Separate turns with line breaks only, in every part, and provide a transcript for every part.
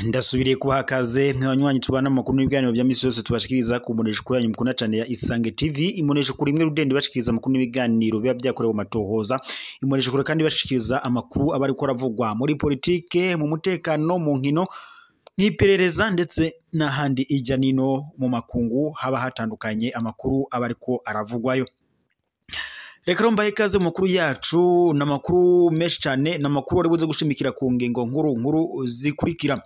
Ndasubiriye kubaha kaze nk'abanywanyi tubana amakuru n'ibiganiro bya misi yose tubashikiriza ku mbonesha yanyu mukunda cane ya Isange TV. Imbonesha kuri imwe rudende bashikiriza amakuru n'ibiganiro biba byakorewe matohoza. Imbonesha kuri kandi bashikiriza amakuru aba ariko aravugwa muri politike, mu mutekano, mu nkino, n'iperereza ndetse n'ahandi ijya nino mu makungu haba hatandukanye amakuru aba ariko aravugwayo. Reka rero mbahe ikaze mu makuru yacu, n'amakuru menshi cane, n'amakuru ari buze gushimikira ku ngingo nkuru nkuru zikurikira.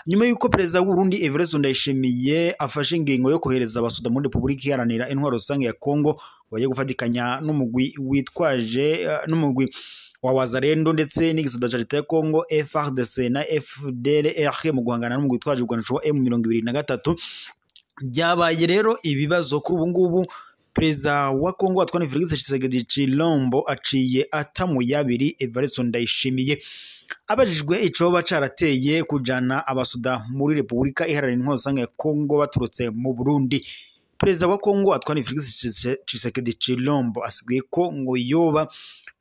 Nyuma y'uko perezida w'u Burundi Evariste Ndayishimiye afashe ingingo yo kohereza abasoda muri Repubulika Iharanira Intwaro Rusange ya Kongo bagiye gufatikanya n'umugwi witwaje n'umugwi wa Wazalendo ndetse n'igisoda ca leta ya Kongo FARDC na FDLR mu guhangana n'umugwi witwaje urwanisho wa M23, byabaye rero ibibazo kuri ubu ngubu. Perezida wa Kongo Antoine Felix Tshisekedi Tshilombo aciye atamuyabiri Evariste Ndayishimiye abajijwe icoba carateye kujana abasoda muri Repubulika Iharanira Intwaro Rusange ya Kongo baturutse mu Burundi. Perezida wa Kongo Antoine Felix Tshisekedi Tshilombo asiguye ko ngo yoba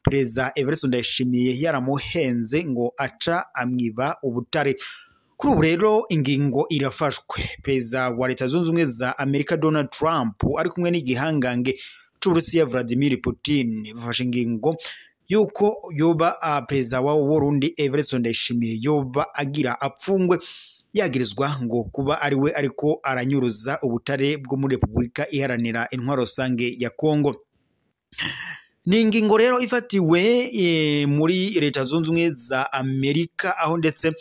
Perezida Evariste Ndayishimiye yaramuhenze ngo aca amwiba ubutare. Kuri ubu rero ingingo irafashwe. Perezida wa Leta Zunze Ubumwe za Amerika Donald Trump ari kumwe n'igihangange c'Uburusiya Vladimir Putin bafashe ingingo yuko yoba perezida wa Burundi Evariste Ndayishimiye yoba agira apfungwe yagirizwa ngo kuba ari we ariko aranyuruza ubutare bwo muri Repubulika Iharanira Intwaro Rusange ya Kongo. Ni ingingo rero ifatiwe muri Leta Zunze Ubumwe za Amerika, aho ndetse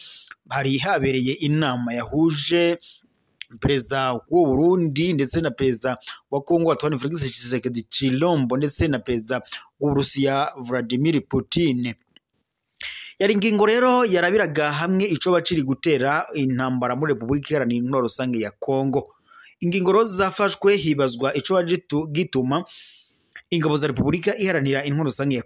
hari habereye inama yahuje perezida w'u Burundi ndetse na perezida wa Kongo Antoine Felix Tshisekedi Tshilombo ndetse na perezida w'Uburusiya Vladimir Putin. Yari ingingo rero yarabiraga hamwe ico baciri gutera intambara muri Repubulika Iharanira Intwaro Rusange ya Kongo. Ingingo rero zafashwe hibazwa ico gituma ingabo za Repubulika Iharanira Intwaro Rusange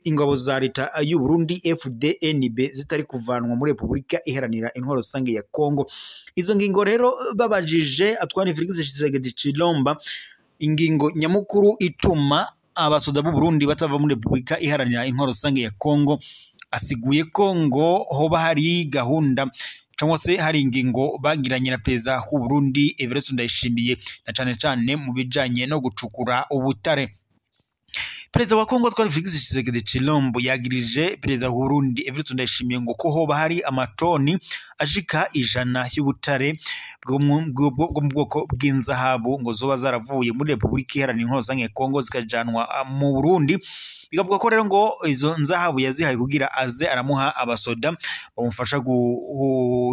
ingabo za leta y'u Burundi FDNB zitari kuvanwa muri Repubulika Iharanira Intwaro Rusange ya Kongo. Izo ngingo rero babajije Antoine Felix Tshisekedi Tshilombo ingingo nyamukuru ituma abasoda b'u Burundi batava muri Repubulika Iharanira Intwaro Rusange ya Kongo, asiguye ko ngo hoba hari gahunda cyangwa se hari ingingo bagiranye na perezida w'u Burundi Evariste Ndayishimiye na cane cane mu bijanye no gucukura ubutare. Perezida wa Kongo Antoine Felix Tshisekedi Tshilombo yagirije perezida w'u Burundi Evariste Ndayishimiye ngo ko hoba hari amatoni ashika 100 y'ubutare bwo mu bwoko bw'inzahabu ngo zoba zaravuye muri Repubulika Iharanira Intwaro Rusange ya Kongo zikajanwa mu Burundi. Bikavuga ko rero ngo izo nzahabu yazihaye kugira aze aramuha abasoda bamufasha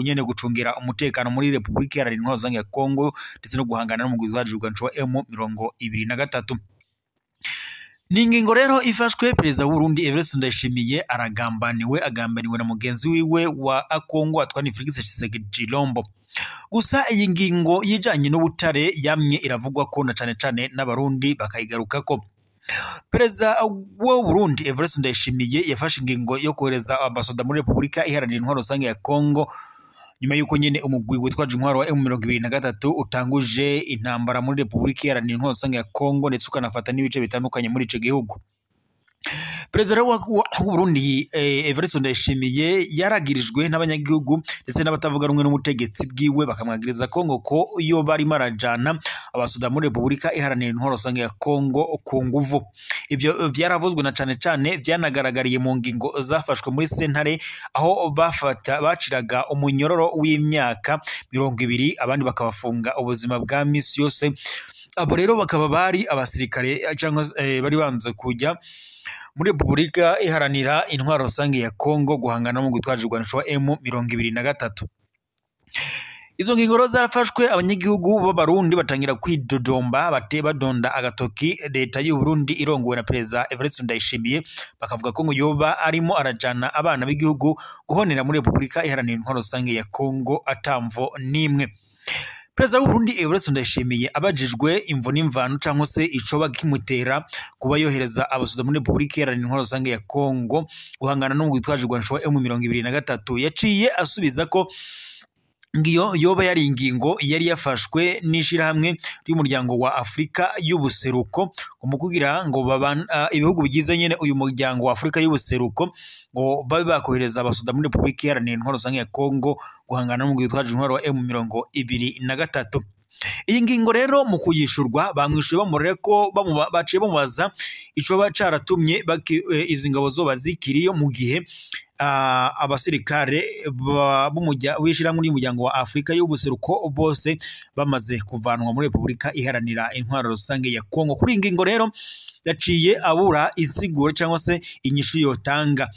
nyene gucungira umutekano muri Repubulika Iharanira Intwaro Rusange ya Kongo ndetse no guhangana n'umugwi witwaje wa M23. Ni ingingo rero ifashwe. Perezida w'u Burundi Evariste Ndayishimiye aragambaniwe, agambaniwe na mugenzi wiwe wa Kongo Antoine Felix Tshisekedi Tshilombo. Gusa iyi ngingo yijanye n'ubutare yamye iravugwa ko na cane cane n'abarundi bakayigarukako. Perezida w'u Burundi Evariste Ndayishimiye yafashe ingingo yo kohereza abasoda muri Repubulika Iharanira Intwaro Rusange ya Kongo nyuma y'uko nyene umugwi witwaje intwaro wa M23 utanguje intambara muri Repubulika Iharanira Intwaro Rusange ya Kongo ndetse ukanafata n'ibice bitandukanye muri ico gihugu. Perezida w'u Burundi Evariste Ndayishimiye yaragirijwe n'abanyagihugu ndetse n'abatavuga rumwe n'ubutegetsi bwiwe, bakamwagiriza Kongo ko iyo barimo arajana abasoda muri Repubulika Iharanira Intwaro Rusange ya Kongo ku nguvu. Ivyo vyaravuzwe na cane cane byanagaragariye mu ngingo zafashwe muri sentare, aho bafata baciraga umunyororo w'imyaka 20 abandi bakabafunga ubuzima bwa misi yose. Abo rero bakaba bari abasirikare cyangwa bari banze kujya muri Repubulika Iharanira Intwaro Rusange ya Kongo guhangana no gutwaje urwanisho wa M23. Izo ngingo rero zarafashwe, abanyagihugu b'abarundi batangira kwidodomba bate badonda agatoki leta y'u Burundi irongowe na perezida Evariste Ndayishimiye, bakavuga ko ngo yoba arimo arajana abana b'igihugu guhonera muri Repubulika Iharanira Intwaro Rusange ya Kongo atamvo nimwe. Perezida w'u Burundi Evariste Ndayishimiye abajijwe imvo n'imvano cyangwa se icoba kimutera kuba yohereza abasoda muri Repubulika Iharanira Intwaro Rusange ya Kongo guhangana n'umugwi witwaje urwanisho wa M23, yaciye asubiza ko Ngiyo yoba yari ingingo yari yafashwe n'ishirahamwe ry'umuryango wa Afrika y'ubuseruko mu kugira ngo ibihugu bigize nyene uyu muryango wa Afrika y'ubuseruko ngo babe bakohereza abasoda muri Republika Iharanira Intwaro Rusange ya Kongo guhangana n'umugwi witwaje intwaro wa M23. Iyi ngingo rero mu kuyishurwa bamwishuye bamurere ko baciye bamubaza ico bacaratumye izi ngabo zoba zikiriyo mu gihe abasirikare b'ishirahamwe ry'umuryango wa Afrika y'ubuseruko bose bamaze kuvanwa muri Republika Iharanira Intwaro Rusange ya Kongo. Kuri iyi ngingo rero yaciye abura insiguro cyangwa se inyishu yotanga.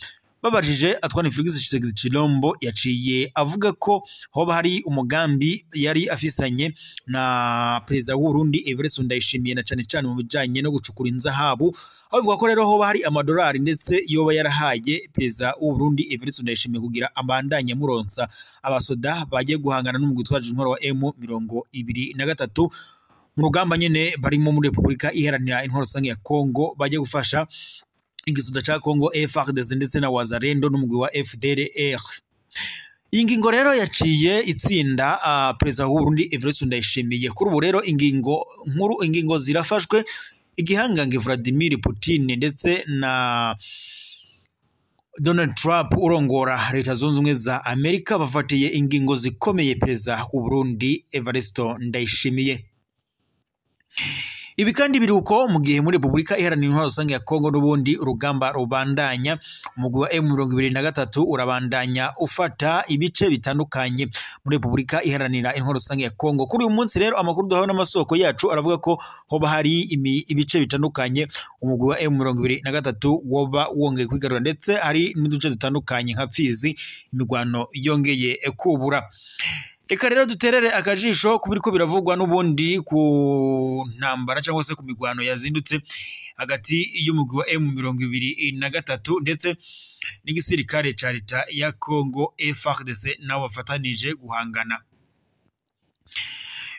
Babajije Antoine Felix Tshisekedi Tshilombo yaciye avuga ko hoba hari umugambi yari afisanye na perezida w'u Burundi Evariste Ndayishimiye na cane cane mu bijanye no gucukura inzahabu, aho avuga ko rero hoba hari amadolari ndetse yoba yarahaye perezida w'u Burundi Evariste Ndayishimiye kugira abandanye muronsa abasoda bagiye guhangana n'umugwi witwaje intwaro wa M23 mu rugamba nyene barimo muri Republika Iharanira Intwaro Rusange ya Kongo, bagiye gufasha igisoda ca Kongo FARDC ndetse na Wazalendo n'umugwi wa FDLR. Iyi ngingo rero yaciye itsinda perezida w'u Burundi Evariste Ndayishimiye. Kuri ubu rero ingingo nkuru, ingingo zirafashwe, igihangange Vladimir Putin ndetse na Donald Trump urongora Leta Zunze Ubumwe za Amerika bafatiye ingingo zikomeye perezida w'u Burundi Evariste Ndayishimiye. Ibi kandi biruko mu gihe muri Republika Iharanira Intwaro Rusange ya Kongo n'ubundi urugamba rubandanya, umugwi wa M23 urabandanya ufata ibice bitandukanye muri Republika Iharanira Intwaro Rusange ya Kongo. Kuri uyu munsi rero amakuru duhawe n'amasoko yacu aravuga ko hoba hari ibice bitandukanye umugwi wa M23 woba wongeye kwigarura, ndetse hari n'uduce dutandukanye nka Fizi imigwano yongeye kubura. Reka rero duterere akajisho kubiriko biravugwa n'ubundi ku ntambara cyangwa se ku migwano yazindutse hagati y'umugwi wa M23 ndetse n'igisirikare ca leta ya Congo FARDC nabo bafatanije guhangana.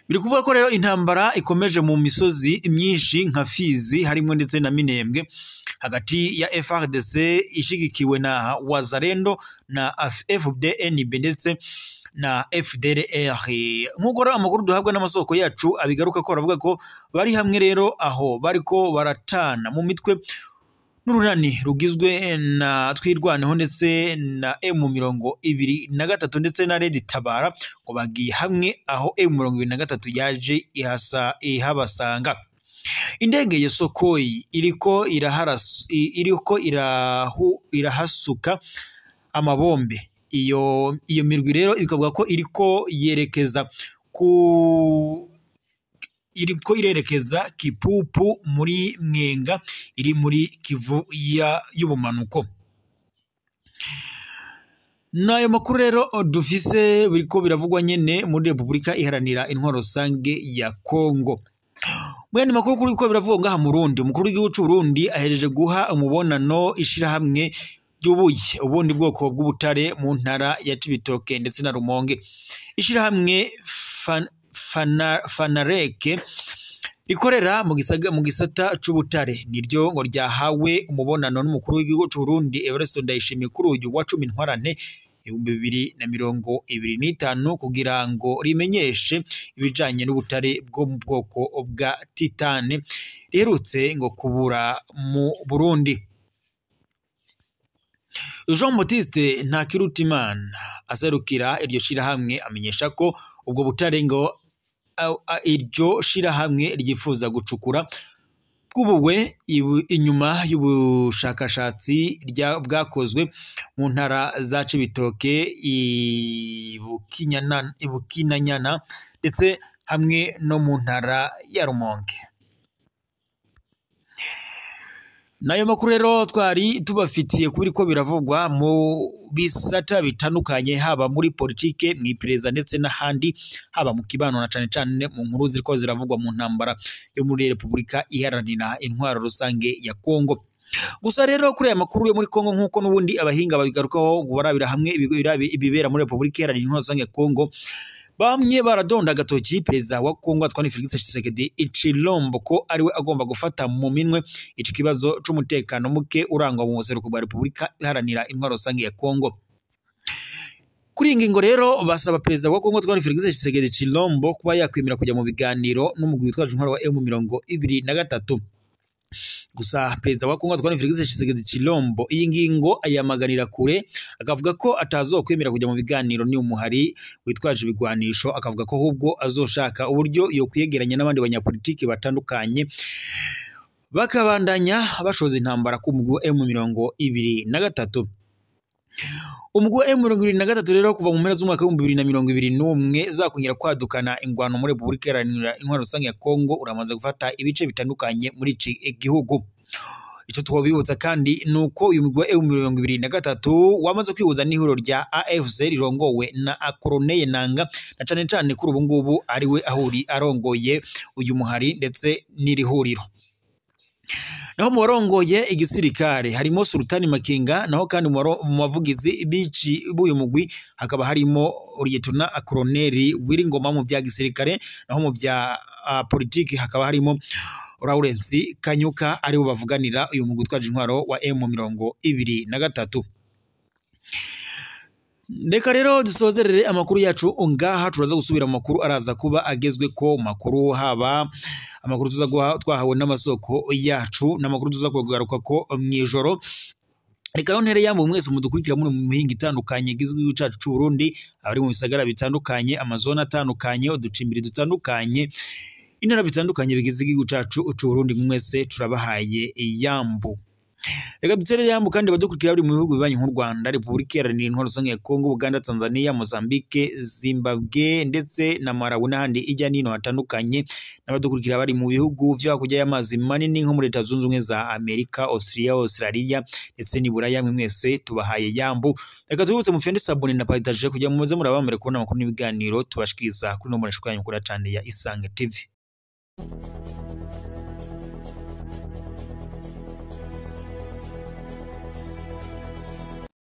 Biri kuvuga ko rero intambara ikomeje mu misozi myinshi nka Fizi harimo ndetse na Minembwe hagati ya FARDC ishigikiwe na Wazalendo na FDNB ndetse na FDLR. Nk'uko rero amakuru duhabwa n'amasoko yacu abigaruka ko aravuga ko bari hamwe rero aho bariko baratana mu mitwe n'urunani rugizwe na Twirwaneho ndetse na M23 ndetse na Red Tabara, ngo bagiye hamwe aho M23 yaje ihabasanga. Indege ya Sokoi iriko irahasuka amabombe. Iyo mirwi rero ikavuga ko iriko yerekeza iriko irerekeza Kipupu muri Mwenga iri muri Kivu y'ubumanuko. Nayo makuru rero dufise biriko biravugwa nyene muri Republika Iharanira Intwaro Rusange ya Kongo. Mwene makuru kuri ko biravugwa ngaha mu Burundi, umukuru w'igihugu c'u Burundi ahejeje guha umubonano ishirahamwe ry'ubuye ubundi bwoko bw'ubutare mu ntara ya Cibitoke ndetse na Rumonge. Ishirahamwe Fanareke rikorera mu gisata c'ubutare niryo ngo ryahawe umubonano n'umukuru w'igihugu c'u Burundi Evariste Ndayishimiye kuri uyu wa 10 Ntwarante 2025 kugira ngo rimenyeshe ibijanye n'ubutare bwo mu bwoko bwa titane riherutse ngo kubura mu Burundi. Jean Baptiste Ntakirutimana aserukira iryo shirahamwe amenyesha ko ubwo butare ngo iryo shirahamwe ryifuza gucukura bwubuwe inyuma y'ubushakashatsi bwakozwe mu ntara za Cibitoke, Ibukinanyana ndetse hamwe no mu ntara ya Rumonge. Nayo makuru rero twari tubafitiye kuri ko biravugwa mu bisata bitandukanye, haba muri politike, mw'iperereza ndetse n'ahandi, haba mu kibano na cane cane mu nkuru ziriko ziravugwa mu ntambara yo muri Republika Iharanira Intwaro Rusange ya Kongo. Gusa rero kuri aya makuru yo muri Kongo, nkuko n'ubundi abahinga babigarukaho ngo barabira hamwe ibibera muri Republika Iharanira Intwaro Rusange ya Kongo, bamwe baradonda agatoki perezida wa Kongo Antoine Felix Tshisekedi Tshilombo ko ariwe agomba gufata mu minwe iki kibazo c'umutekano muke urangwa mu buseruko bwa Republika Iharanira Intwaro Rusange ya Kongo. Kuri iyi ngingo rero basaba perezida wa Kongo Antoine Felix Tshisekedi Tshilombo kuba yakwemera kujya mu biganiro n'umugwi witwaje intwaro wa M23. Gusa perezida wa Kongo Antoine Felix Tshisekedi Tshilombo iyi ngingo ayamaganira kure, akavuga ko atazokwemera kujya mu biganiro ni umuhari witwaje ibigwanisho, akavuga ko ahubwo azoshaka uburyo yo kwiyegeranya n'abandi banyapolitiki batandukanye bakabandanya bashoza intambara ku mugwi wa M23. Umugwi wa M23 rero kuva mu mpera z'umwaka w'ibihumbi bibiri na mirongo ibiri n'umwe zakongera kwadukana ingwano muri Repubulika Iharanira Intwaro Rusange ya Kongo, uramaze gufata ibice bitandukanye muri iki gihugu. Ico twobibutsa kandi nuko uyu mugwi wa M23 wamaze kwihuza n'ihuriro rya AFC rirongowe na Corneille Nanga, na cane cane kuri ubu ngubu ariwe ahuri arongoye uyu muhari ndetse n'iri huriro. Naho mu barongoye igisirikare harimo Sultani Makenga, naho kandi mu bavugizi bici b'uyu mugwi hakaba harimo Lieutenant Colonel Wiringoma mu bya gisirikare, naho mu bya politiki hakaba harimo Lawrence Kanyuka, aribo bavuganira uyu mugwi utwaje intwaro wa M23. Reka rero dusozerere amakuru yacu ngaha, turaza gusubira mu makuru araza kuba agezwe ko makuru, haba amakuru tuza twahawe n'amasoko yacu n'amakuru tuza kugaruka ko mw'ijoro. Reka rero ntere yambo mwese mudukurikira muri mu mihinga itandukanye igizwe n'igihugu cacu c'u Burundi, abari mu bisagara bitandukanye, amazone atandukanye, uducimbiri dutandukanye, intara bitandukanye bigize igihugu cacu c'u Burundi, mwese turabahaye yambu. Reka dutere yambu kandi badukurikira bari mu bihugu bibanyi nk'u Rwanda, Repubulika Iharanira Intwaro Rusange ya Kongo, Uganda, Tanzania, Mozambique, Zimbabwe ndetse na Malawi n'ahandi ijya nino hatandukanye, n'abadukurikira bari mu bihugu vyo hakurya y'amazi manini nko muri Leta Zunze Ubumwe za Amerika, Austria, Australia ndetse n'i Buraya, mwe mwese tubahaye yambu. Reka tubibutse mufyonde sabone na partage kugira muze murabamere kubona amakuru n'ibiganiro tubashikiriza kuri no murashikanya mukuru cane ya Isange TV.